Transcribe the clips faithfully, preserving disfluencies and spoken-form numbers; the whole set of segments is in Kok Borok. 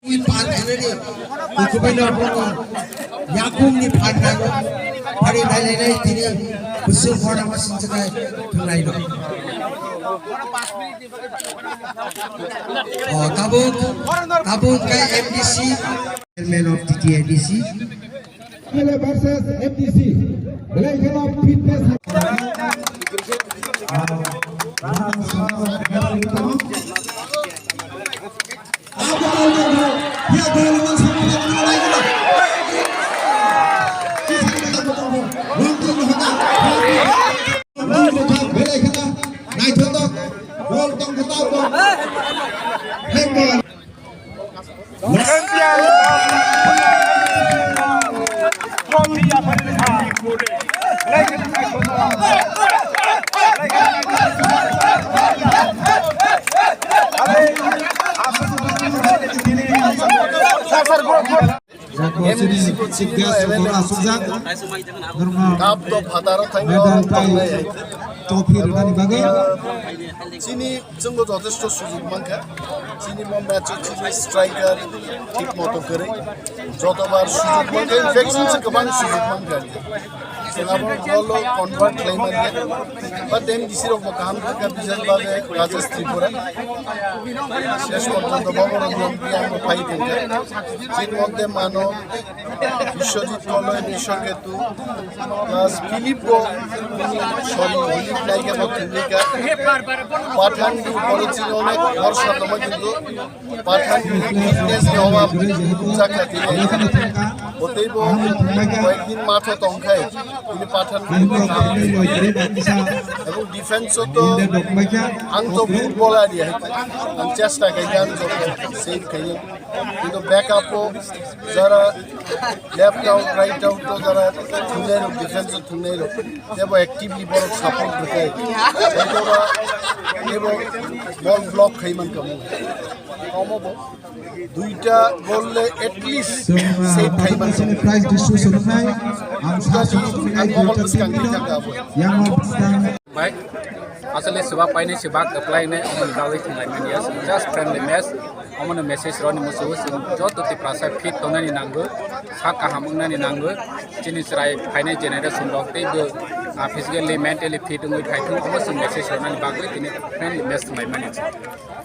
Ni pan khanani, kukubai no bono, yakung ni pan khanani, pari nai nai nai tini, kusung khorang ma sing chakai, thunglai no. Oh, tabuk, tabuk kai M D C, Chairman of T T A D C. M L A versus M D C. Belai kheno fitness. Cup to phataro thango. Medal prize trophy rwnani bagwi. Chini chwngbo jotesto sujuk mankha. Chini mo match o chini striker thik moto kwrwi. Jotobar sujuk mankha, in fact chini kwbang sujuk mankha. Chwng abo bolo convert khlai mankha. But then D C rok bo kaham kha, bijak babe Rajesh Tripura. Shesh porjonto bobo rok phai tongkha. Chini moddhe mano Biswajit Koloi, Biswa Ketu, plus Philip bo, sorry, Philip Naika bo thwngwi kha. Pathan ni upore chini onek bhorsa tongma kintu Pathan ni fitness ni obab chakha tini. Botei bo koyekdin matho tongkhai, tini Pathan ni ebong defense o to ang to football adi hai, ang chesta khai, ang joto save khai. Kintu backup o jara left out, right out o jara thungnai rok, defense o thungnai rok, tebo actively borok support rwkhe. Tebo tebo ball block khai man kamo. Komo bo duita goal le at least save khai man kamo. Prize distribution nai ang sa sa ang mobile bwskang ni thangka bo. Yang Bai, aswk le swbak painai swbak kwplainai, omo ni bagwi thwnglaimani ya, just friendly match, omo no message rwni muchungo, chwng joto Tiprasa fit tongnani nango, sak kaham wngnani nango, chini chwrai phainai generation rok teibo, ah, physically, mentally fit wngwi phaithung, omo chwng message rwnani bagwi tini friendly match thwnglaimani.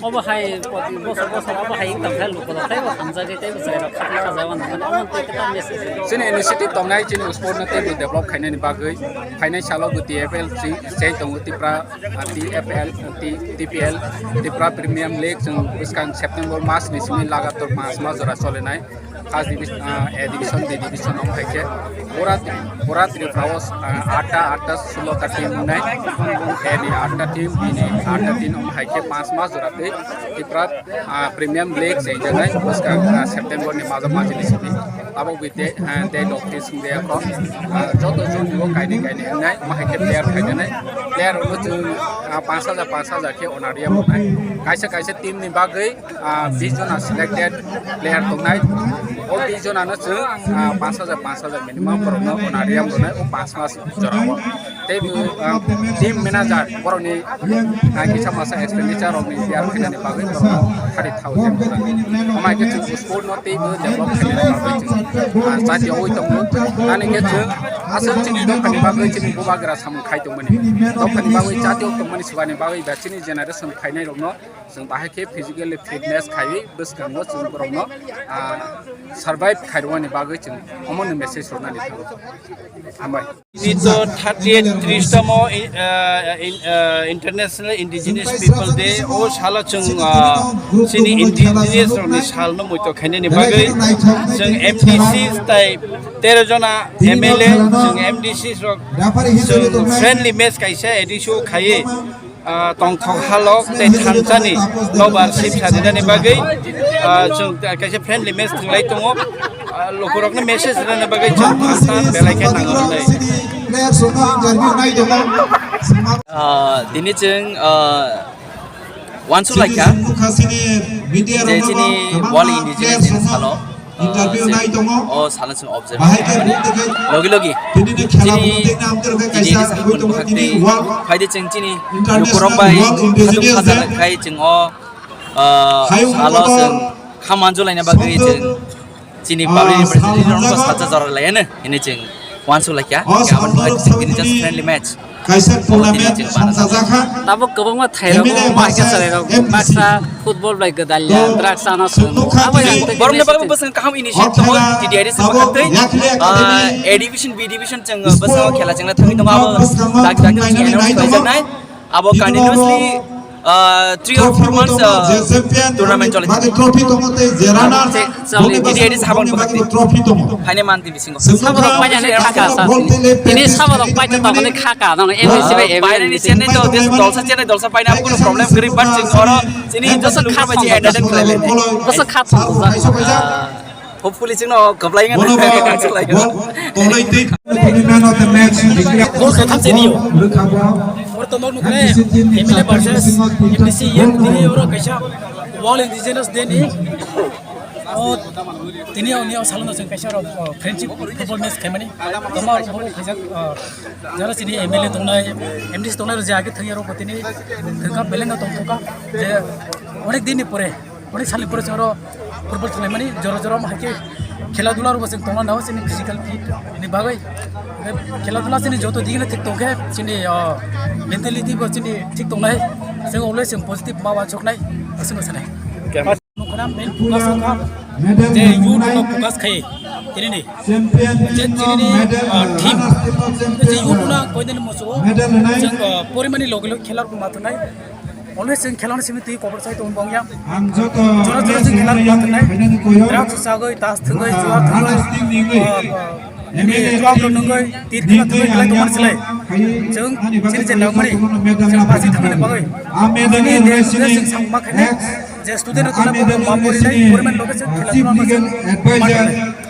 Obo hai poti bosor bosor obo hai wngtang khe lukurok teibo hamjagwi teibo chwrairok khakna khajago nang mani omo tei kwtal message. Chini initiative tongnai, chini sport no teibo develop khainani bagwi phainai salo bo T F L si chai tongo Tipra, ah, T F L, T-, T P L, Tipra Premium League chwng bwskang September mas ni simi lagator panch mas jora cholinai. First division, ah, A division, B division omo hai khe pura, pura Tripura o, ah, atta, atta, sulo ta team wngnai. A ni atta team, B ni atta team omo hai khe panch mas jora tei Tripura, ah, Premium League se janai bwskang, ah, September ni majo majo ni simi. Abo bai te, ah, te dok te sing de ko, ah, joto jon bo kaini kaini wngnai omo hai khe player khai janai. Player rok chwng, ah, panch hajar, panch hajar khe honorarium wngnai. Kaisa kaisa team ni bagwi ah, bis jona selected player tongnai. O bis jona no chwng, ah, panch hajar, panch hajar minimum borok no honorarium rwnai o panch mas jora o. Tei bo, ah, team manager borok ni, ah, kisa masa expenditure rok ni bear khainani bagwi borok no thirty thousand rwnai. Omo hai khe chwng sport no tei bo develop khainani bagwi chwng, ah, chati oi tongo. Ani khe chwng aswk chini dophani bagwi chini bubagra samung khai tongmani. Dophani bagwi chati oi tongmani swbani bagwi ba chini generation phainai rok no Chwng bahai khe physically fitness khaiwi bwskango chwng borokno, ah, survive khairwani bagwi chwng omono message rwnani thango. Hambai. Tini to thirty eight tris tomo, ah, in, ah, International Indigenous People Day. O salo chwng, ah, chini indigenous rokni salno muito khainani bagwi chwng M D C tai tero jona M L A chwng M D C rok chwng friendly match kaisa A D C o khaiwi. Ah, tongthok halok tei thansani nobar sip sarinani bagwi, ah, chwng kaisa friendly match thwnglai tongo. Ah, lukurokno message rwna bagwi chwng thangsa belai khe nango hwnwi. Ah, tini chwng, ah, uansuk lai kha je chini World Indigenous Day ni salo, ah, interview nai tongo. O salo chwng observe kha. Logi logi chini Indigenous people bwkhak tei phaidi chwng chini lukurok bai khatung khaja khai chwng o, ah, salo chwng Kha manjulaina bagwi chwng chini public representative rokno salsa jora layano hini chwng uansuk laikha. Aboni bagwi chwng tini just friendly match. Kaisa tournament songchajak kha. Tabuk kwbangma thairok M L A ma baksa, khe chwrairok M D C baksa football bai gwdalya drugs ano swngo. Abo yang tei borokni bagwi bwswng kaham initiative tongo, T D I D se bakha tei, ah, A division, B division chwng bwskango khela chwngna thangwi tongo, abo dak dak chwng announce khaijaknai. Abo continuously, ah, three or four months, ah, tournament choli tongo. Trophy tongo tei je runner. Chwng T D I D se habang bagwi trophy tongo. Haine manti bisingo. Saborok paina ni khaka sa. Ini saborok paina tongmani khaka, no, M D C bai M L A. Baireni chennai to, just dolsa chennai dolsa paina, abo kono problem gori, but chwng oro chini just lukha bai entertain khlai lai. Bwswk kha thong. Hopefully chwngno kwplai wngwi. Bol khatham chini yo. Oro to nok nukle M L A versus M D C yang tini oro kaisa World Indigenous Day ni. O tini o ni o salono chwng kaisa rok, o, friendship football match khaimani. Toma oro bol khaijak, o, jara chini M L A tongnai, M D C tongnai rok je age thangya rok tini thangka beleng no tongkha je onek din ni pore. Onek salni pore chwng oro football khelaimani jora jora omo hai khe khela dula rokbo chwng tongna nao chini physical fit ni bagwi. Khela dula chini joto digini thik tongkhe chini, o, mentality bo chini thik tongnai. Chwng always chwng positive ma wansuknai, aswkno sanai. Nukuna main focus wngkha je youth no focus khai tini ni je tini ni, o, team je youth no koidani musugo chwng, o, porimani loge loge khela rokbo ma thwngnai. Always chwng khela ni simi twi kobor sai tong bong ya. Jora jora chwng khela rok ma thwngnai. Drugs sagwi, tas thwgwi, jua thwgwi, ah, ah, nini jua rok nungwi, tir khela thwgwi, belai tongmani slai. Chwng chini je nangmani, chwng basi thangmani bagwi. Nini de, de chwng samma khainai, je student rok ma porinai, porimani loge chwng khela rok ma thwngnai.